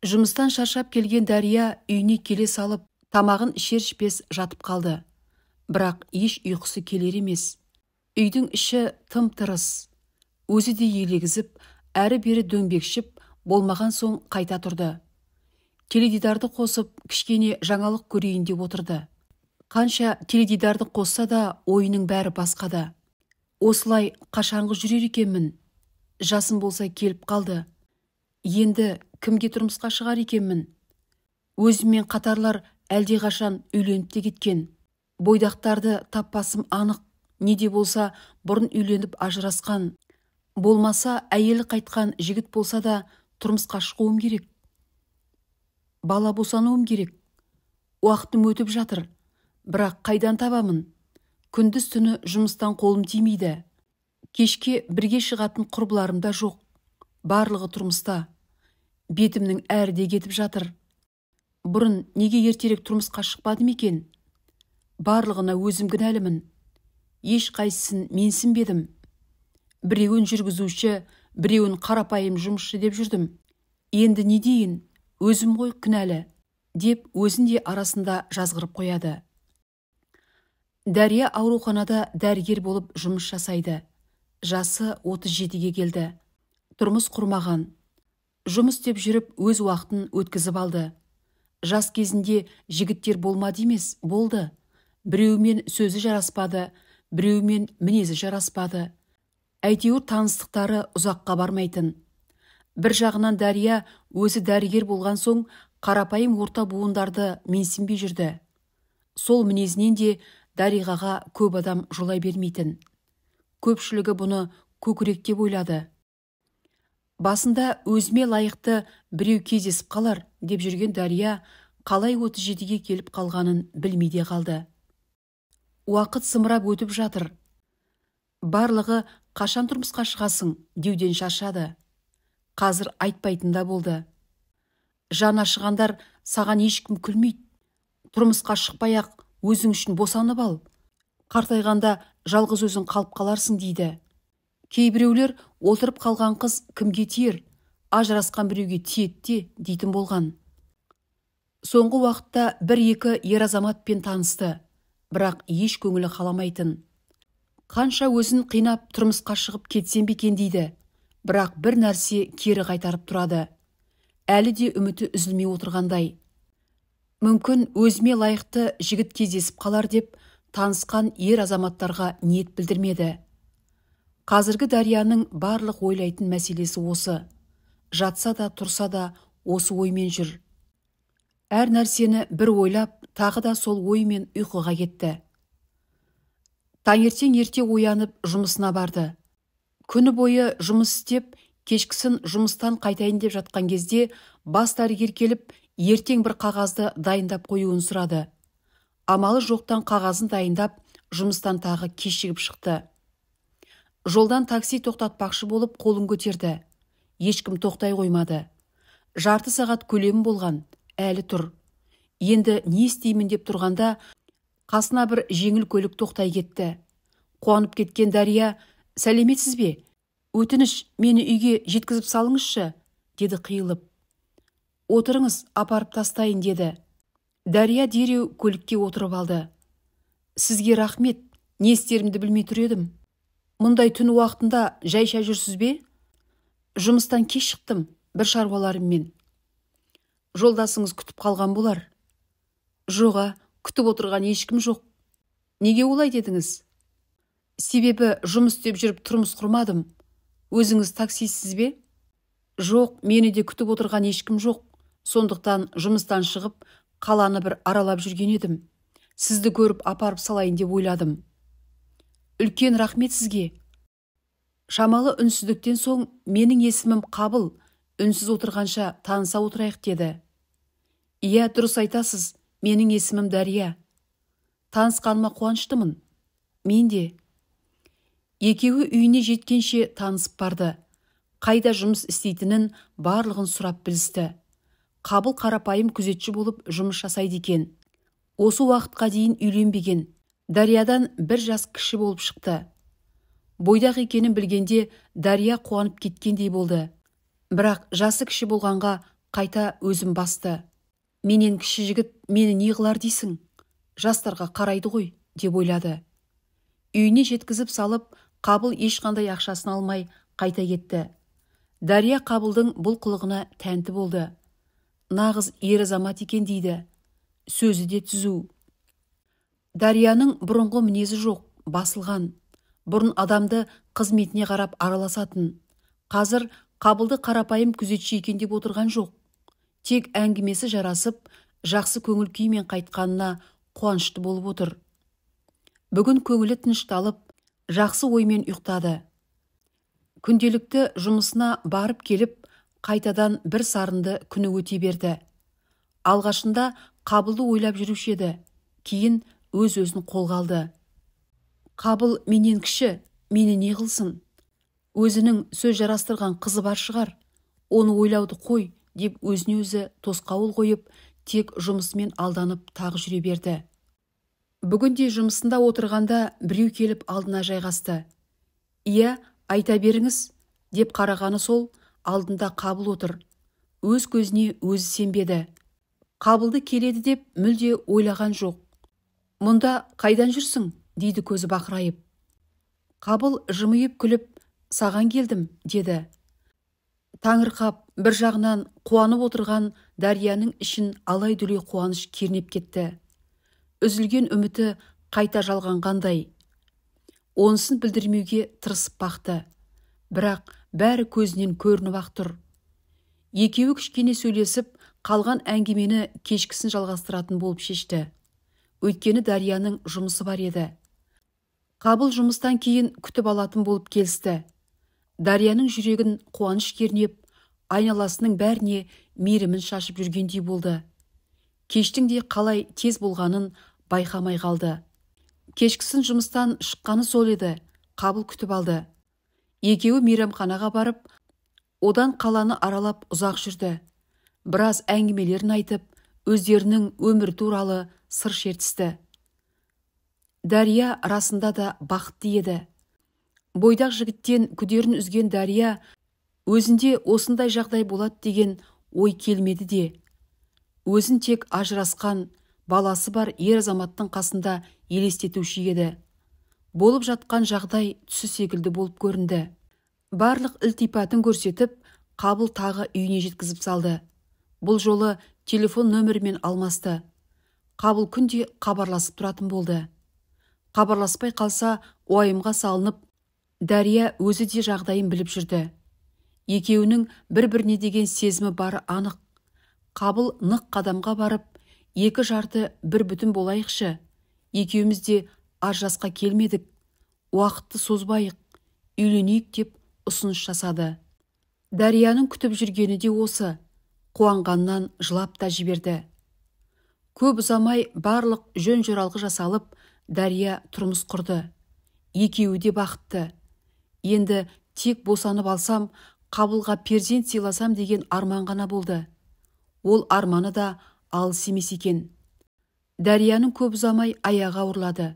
Жұмыстан шаршап келген Дария үйіне келе салып, тамағын ішер-ішпес жатып қалды. Бірақ еш ұйқысы келер емес. Үйдің іші тым-тырыс. Өзі де елегізіп, әрі-бері дөңбекшіп, болмаған соң қайта тұрды. Теледидарды қосып, кішкене жаңалық көрейін деп отырды. Қанша теледидарды қосса да, ойының бәрі басқада. Осылай қашанғы жүрер екенмін? Жасым болса келіп қалды. Енді кімге тұрмысқа шығар екенмін? Өзіммен қатарлар әлдеқашан үйленіп те кеткен. Бойдақтарды таппасым анық. Не де болса бұрын үйленіп ажырасқан. Болмаса әйелі қайтқан жігіт болса да тұрмысқа шығуым керек. Бала босануым керек. Уақытым өтіп жатыр. Бірақ қайдан табамын? Күндіз түні жұмыстан қолым тимейді. Кешке бірге шығатын құрбыларым да жоқ. Барлығы тұрмыста. Бетімнің әрі де кетіп жатыр. Бұрын неге ертерек тұрмысқа шықпадым екен? Барлығына өзім кінәлімін. Еш қайсысын менсінбедім. Біреуін жүргізуші, біреуін қарапайым жұмысшы деп жүрдім. Енді не дейін, өзім ғой кінәлі, деп өзін де арасында жазғырып қояды. Дария ауруханада дәрігер болып жұмыс жасайды. Жасы 37-ге келді. Тұрмыс құрмаған. Жұмыс істеп жүріп өз уақытын өткізіп алды. Жас кезінде жігіттер болмады емес, болды. Біреумен сөзі жараспады, біреумен мінезі жараспады. Әйтеуір таныстықтары ұзаққа бармайтын. Бір жағынан Дария өзі дәрігер болған соң қарапайым орта буындарды менсінбей жүрді. Сол мінезінен де Дариғаға көп адам жолай бермейтін. Көпшілігі бұны көкіректеп ойлады. Басында өзіме лайықты біреу кездесіп қалар деп жүрген Дария қалай 37-ге келіп қалғанын білмей де қалды. Уақыт зымырап өтіп жатыр. Барлығы қашан тұрмысқа шығасың деуден шаршады. Қазір айтпайтын да болды. Жан ашығандар саған ешкім күлмейді. Тұрмысқа шықпай-ақ өзің үшін босанып ал. Қартайғанда жалғыз өзің қалып қаларсың дейді. Кейбіреулер отырып қалған қыз кімге тиер, ажырасқан біреуге тиеді де дейтін болған. Соңғы уақытта бір-екі ер азаматпен танысты, бірақ еш көңілі қаламайтын. Қанша өзін қинап тұрмысқа шығып кетсем бе екен дейді, бірақ бір нәрсе кері қайтарып тұрады. Әлі де үміті үзілмей отырғандай. Мүмкін өзіме лайықты жігіт кездесіп қалар деп танысқан ер азаматтарға ниет білдірмеді. Қазіргі Дарияның барлық ойлайтын мәселесі осы. Жатса да тұрса да осы оймен жүр. Әр нәрсені бір ойлап, тағы да сол оймен ұйқыға кетті. Таңертең ерте оянып жұмысына барды. Күні бойы жұмыс істеп, кешкісін жұмыстан қайтайын деп жатқан кезде бас дәрігер келіп, ертең бір қағазды дайындап қоюын сұрады. Амалы жоқтан қағазын дайындап, жұмыстан тағы кешігіп шықты. Жолдан такси тоқтатпақшы болып қолын көтерді. Ешкім тоқтай қоймады. Жарты сағат көлемі болған, әлі тұр. Енді не істеймін деп тұрғанда, қасына бір жеңіл көлік тоқтай кетті. Қуанып кеткен Дария, «Сәлеметсіз бе? Өтініш, мені үйге жеткізіп салыңызшы», деді қиылып. «Отырыңыз, апарып тастайын», деді. Дария дереу көлікке отырып алды. «Сізге рахмет, не істерімді білмей тұр едім. Мұндай түн уақытында жайша жүрсіз бе? Жұмыстан кеш шықтым, бір шаруаларыммен. Жолдасыңыз күтіп қалған болар». «Жоға, күтіп отырған ешкім жоқ». «Неге олай дедіңіз?» «Себебі жұмыс істеп жүріп тұрмыс құрмадым. Өзіңіз таксистсіз бе?» «Жоқ, мені де күтіп отырған ешкім жоқ. Сондықтан жұмыстан шығып, қаланы бір аралап жүрген едім. Сізді көріп апарып салайын деп ойладым». «Үлкен рахмет сізге». Шамалы үнсіздіктен соң, «Менің есімім Қабыл, үнсіз отырғанша таныса отырайық», деді. «Иә, дұрыс айтасыз, менің есімім Дария. Танысқаныма қуаныштымын». «Мен де». Екеуі үйіне жеткенше танысып барды. Қайда жұмыс істейтінін барлығын сұрап білісті. Қабыл қарапайым күзетші болып жұмыс жасайды екен. Осы уақытқа дейін үйленбеген. Дариядан бір жас кіші болып шықты. Бойдақ екенін білгенде Дария қуанып кеткендей болды. Бірақ жасы кіші болғанға Қайта өзім басты. Менен кіші жігіт мені не қылар дейсің? Жастарға қарайды ғой, деп ойлады. Үйіне жеткізіп салып, Қабыл ешқандай ақшасын алмай қайта кетті. Дария Қабылдың бұл қылығына тәнті болды. Нағыз ер азамат екен дейді. Сөзі де түзу. Дарияның бұрынғы мінезі жоқ, басылған. Бұрын адамды қызметіне қарап араласатын. Қазір Қабылды қарапайым күзетші екен деп отырған жоқ. Тек әңгімесі жарасып, жақсы көңіл күймен қайтқанына қуанышты болып отыр. Бүгін көңілі тынышталып, жақсы оймен ұйықтады. Күнделікті жұмысына барып келіп, қайтадан бір сарынды күні өте берді. Алғашында Қабылды ойлап жүруші еді, кейін өз-өзін қолға алды. Қабыл менен кіші, мені не қылсын? Өзінің сөз жарастырған қызы бар шығар, оны ойлауды қой, деп өзіне өзі тосқауыл қойып, тек жұмысымен алданып тағы жүре берді. Бүгінде жұмысында отырғанда біреу келіп алдына жайғасты. Иә, айта беріңіз, деп қарағаны сол, алдында Қабыл отыр. Өз көзіне өзі сенбеді. Қабылды келеді деп мүлде ойлаған жоқ. Мұнда қайдан жүрсің, дейді көзі бақырайып. Қабыл жымиып күліп, саған келдім, деді. Таңырқап, бір жағынан қуанып отырған Дарияның ішін алай-дүлей қуаныш кернеп кетті. Үзілген үміті қайта жалғанғандай. Онысын білдірмеуге тырысып бақты. Бірақ бәрі көзінен көрініп-ақ тұр. Екеуі кішкене сөйлесіп, қалған әңгімені кешкісін жалғастыратын болып шешті. Өйткені Дарияның жұмысы бар еді. Қабыл жұмыстан кейін күтіп алатын болып келісті. Дарияның жүрегін қуаныш кернеп, айналасының бәріне мейірімін шашып жүргендей болды. Кештің де қалай тез болғанын байқамай қалды. Кешкісін жұмыстан шыққаны сол еді, Қабыл күтіп алды. Екеуі мейрамханаға барып, одан қаланы аралап ұзақ жүрді. Біраз әңгімелерін айтып, өздерінің өмірі туралы сыр шертісті. Дария расында да бақытты еді. Бойдақ жігіттен күдерін үзген Дария өзінде осындай жағдай болады деген ой келмеді де. Өзін тек ажырасқан, баласы бар ер азаматтың қасында елестетуші еді. Болып жатқан жағдай түсі секілді болып көрінді. Барлық ілтипатын көрсетіп, Қабыл тағы үйіне жеткізіп салды. Бұл жолы телефон нөмірімен алмасты. Қабыл күнде хабарласып тұратын болды. Хабарласпай қалса, уайымға салынып, Дария өзі де жағдайын біліп жүрді. Екеуінің бір-біріне деген сезімі бары анық. Қабыл нық қадамға барып, екі жарты бір бүтін болайықшы. Екеуміз де ажырасқа келмедік. Уақытты созбайық, үйленейік деп ұсыныс жасады. Дарияның күтіп жүргені де осы. Қуанғаннан жылап та жіберді. Көп ұзамай барлық жөн-жоралғы жасалып, Дария тұрмыс құрды. Екеуі де бақытты. Енді тек босанып алсам, Қабылға перзент сыйласам деген арман ғана болды. Ол арманы да алыс емес екен. Дарияның көп ұзамай аяғы ауырлады.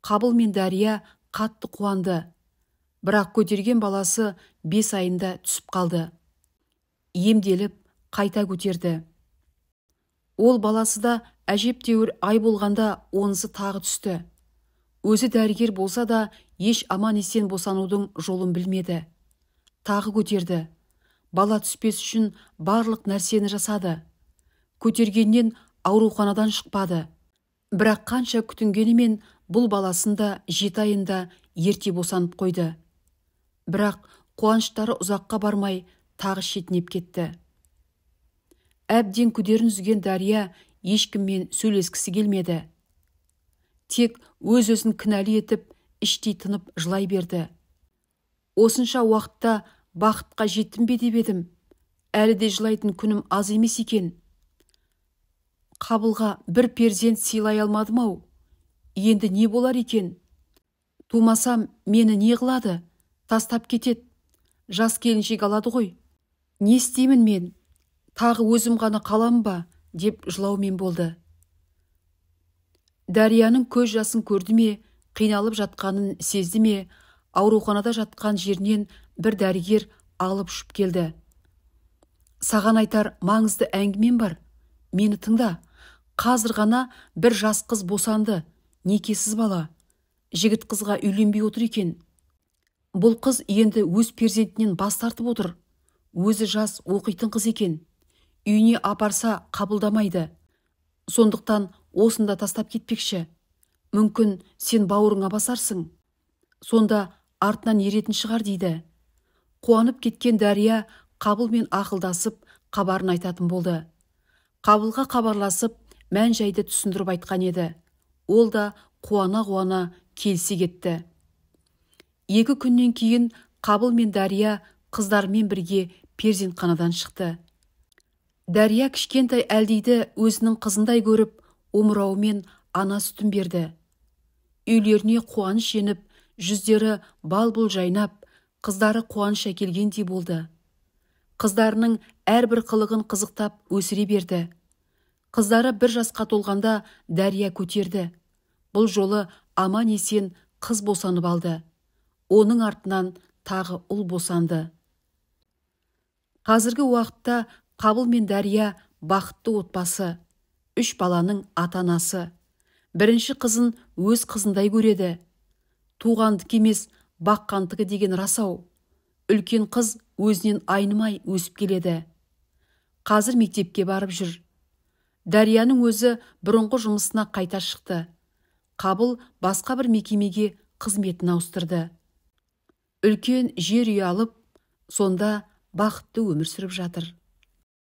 Қабыл мен Дария қатты қуанды. Бірақ көтерген баласы 5 айында түсіп қалды. Емделіп, қайта көтерді. Ол баласы да әжептәуір ай болғанда онысы тағы түсті. Өзі дәрігер болса да еш аман-есен босанудың жолын білмеді. Тағы көтерді. Бала түспес үшін барлық нәрсені жасады. Көтергеннен ауруханадан шықпады. Бірақ қанша күтінгенімен бұл баласын да 7 айында ерте босанып қойды. Бірақ қуаныштары ұзаққа бармай тағы шетінеп кетті. Әбден күдерін үзген Дария ешкіммен сөйлескісі келмеді. Тек өз-өзін кінәлі етіп, іштей тынып жылай берді. Осынша уақытта бақытқа жеттім бе деп едім. Әлі де жылайтын күнім аз емес екен. Қабылға бір перзент сыйлай алмадым-ау. Енді не болар екен? Тумасам мені не қылады? Тастап кетеді. Жас келіншек алады ғой. Не істеймін мен? Тағы өзім ғана қалам ба? Деп жылаумен болды. Дарияның көз жасын көрді ме, қиналып жатқанын сезді ме, ауруханада жатқан жерінен бір дәрігер алып ұшып келді. Саған айтар маңызды әңгімем бар. Мені тыңда. Қазір ғана бір жас қыз босанды, некесіз бала. Жігіт қызға үйленбей отыр екен. Бұл қыз енді өз перзентінен бас тартып отыр. Өзі жас оқитын қыз екен. Үйіне апарса қабылдамайды. Сондықтан осында тастап кетпекші. Мүмкін сен бауырыңа басарсың. Сонда артынан еретін шығар дейді. Қуанып кеткен Дария Қабылмен ақылдасып, хабарын айтатын болды. Қабылға хабарласып, мән-жайды түсіндіріп айтқан еді. Ол да қуана-қуана келісе кетті. 2 күннен кейін Қабыл мен Дария қыздарымен бірге перзентханадан шықты. Дария кішкентай Әлдиді өзінің қызындай көріп, омырауымен ана сүтін берді. Үйлеріне қуаныш еніп, жүздері бал-бұл жайнап, қыздары қуаныш әкелгендей болды. Қыздарының әрбір қылығын қызықтап өсіре берді. Қыздары 1 жасқа толғанда Дария көтерді. Бұл жолы аман-есен қыз босанып алды. Оның артынан тағы ұл босанды. Қазіргі уақытта Қабыл мен Дария бақытты отбасы, 3 баланың ата-анасы. Бірінші қызын өз қызындай көреді. Туғандікі емес, баққандікі деген рас-ау. Үлкен қыз өзінен айнымай өсіп келеді. Қазір мектепке барып жүр. Дарияның өзі бұрынғы жұмысына қайта шықты. Қабыл басқа бір мекемеге қызметін ауыстырды. Үлкен жер үй алып, сонда бақытты өмір сүріп жатыр.